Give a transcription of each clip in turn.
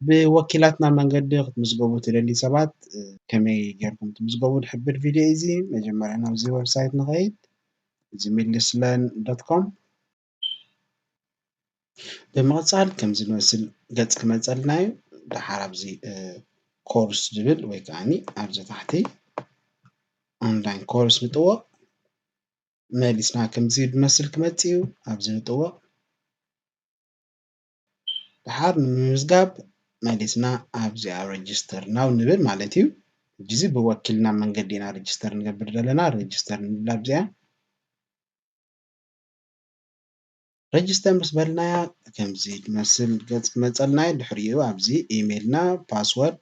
ብወኪላትና መንገዲ ክትምዝገቡ ትደልዩ ሰባት ከመይ ጌርኩም ትምዝገቡ ዝሕብር ቪድዮ እዩ እዚ። መጀመርያ ናብዚ ዌብሳይት ንኸይድ። እዚ ሚልስለን ዶት ኮም። ብምቕጻል ከምዚ ዝመስል ገጽ ክመጸልና እዩ። ደሓር ኣብዚ ኮርስ ዝብል ወይ ከዓኒ ኣብዚ ታሕቲ ኦንላይን ኮርስ ንጥወቕ። መሊስና ከምዚ ዝመስል ክመጽእ እዩ። ኣብዚ ንጥወቕ። ደሓር ንምምዝጋብ መሊስና ኣብዚኣ ሬጅስተር ናው ንብል ማለት እዩ። ሕጂ እዚ ብወኪልና መንገዲ ኢና ሬጅስተር ንገብር ዘለና። ሬጅስተር ንብል ኣብዚኣ። ሬጅስተር ምስ በልናያ ከምዚ ዝመስል ገጽ ክመጸልና እዩ። ድሕሪኡ ኣብዚ ኢሜይልና ፓስወርድ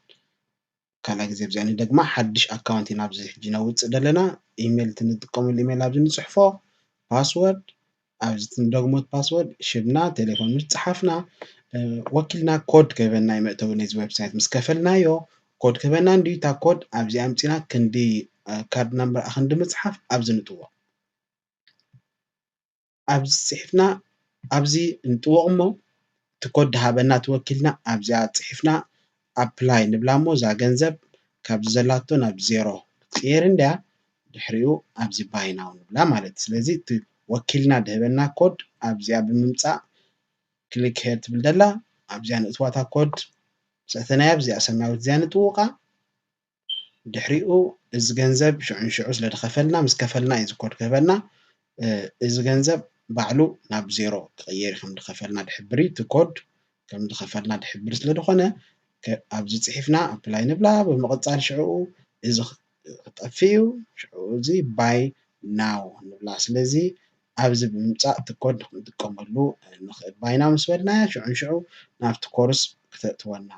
ካልኣይ ግዜ ኣብዚኣ ንደግማ ሓድሽ ኣካውንት ኢና ኣብዚ ሕጂ ነውፅእ ዘለና። ኢሜይል እቲ ንጥቀመሉ ኢሜይል ኣብዚ ንፅሕፎ ፓስወርድ ኣብዚ ንደግሞ እቲ ፓስወርድ ሽምና ቴሌፎን ምስ ፀሓፍና ወኪልና ኮድ ክህበና እዩ መእተዊ ነዚ ዌብሳይት ምስ ከፈልናዮ ኮድ ክህበና እንድዩ እታ ኮድ ኣብዚ ኣምፂና ክንዲ ካርድ ናምበር ክንዲ ምፅሓፍ ኣብዚ ንጥዎ ኣብዚ ፅሒፍና ኣብዚ ንጥወቕ እሞ እቲ ኮድ ሃበና እቲ ወኪልና ኣብዚኣ ፅሒፍና ኣፕላይ ንብላ እሞ እዛ ገንዘብ ካብዚ ዘላቶ ናብ ዜሮ ክትቅየር እንድያ ድሕሪኡ ኣብዚ ባይ ናው ንብላ ማለት እዩ። ስለዚ እቲ ወኪልና ድህበና ኮድ ኣብዚኣ ብምምፃእ ክሊክ ሄር ትብል ደላ ኣብዚኣ ንእትዋታ ኮድ ምስ ኣተናያ ኣብዚኣ ሰማያዊት እዚኣ ንጥውቓ ድሕሪኡ እዚ ገንዘብ ሽዑ ንሽዑ ስለ ዝኸፈልና ምስ ከፈልና እዩ እዚ ኮድ ክህበና እዚ ገንዘብ ባዕሉ ናብ ዜሮ ክቕየር ከም ዝኸፈልና ድሕብር እዩ እቲ ኮድ ከም ዝኸፈልና ድሕብር ስለ ዝኾነ ኣብዚ ፅሒፍና ኣፕላይ ንብላ ብምቕፃል ሽዕኡ እዚ ክጠፍእ እዩ ሽዕኡ እዚ ባይ ናው ንብላ ስለዚ ኣብዚ ብምምፃእ እቲ ኮድ ክንጥቀመሉ ንኽእል ባይ ናው ምስ በልናያ ሽዑ ንሽዑ ናብቲ ኮርስ ክተእትወና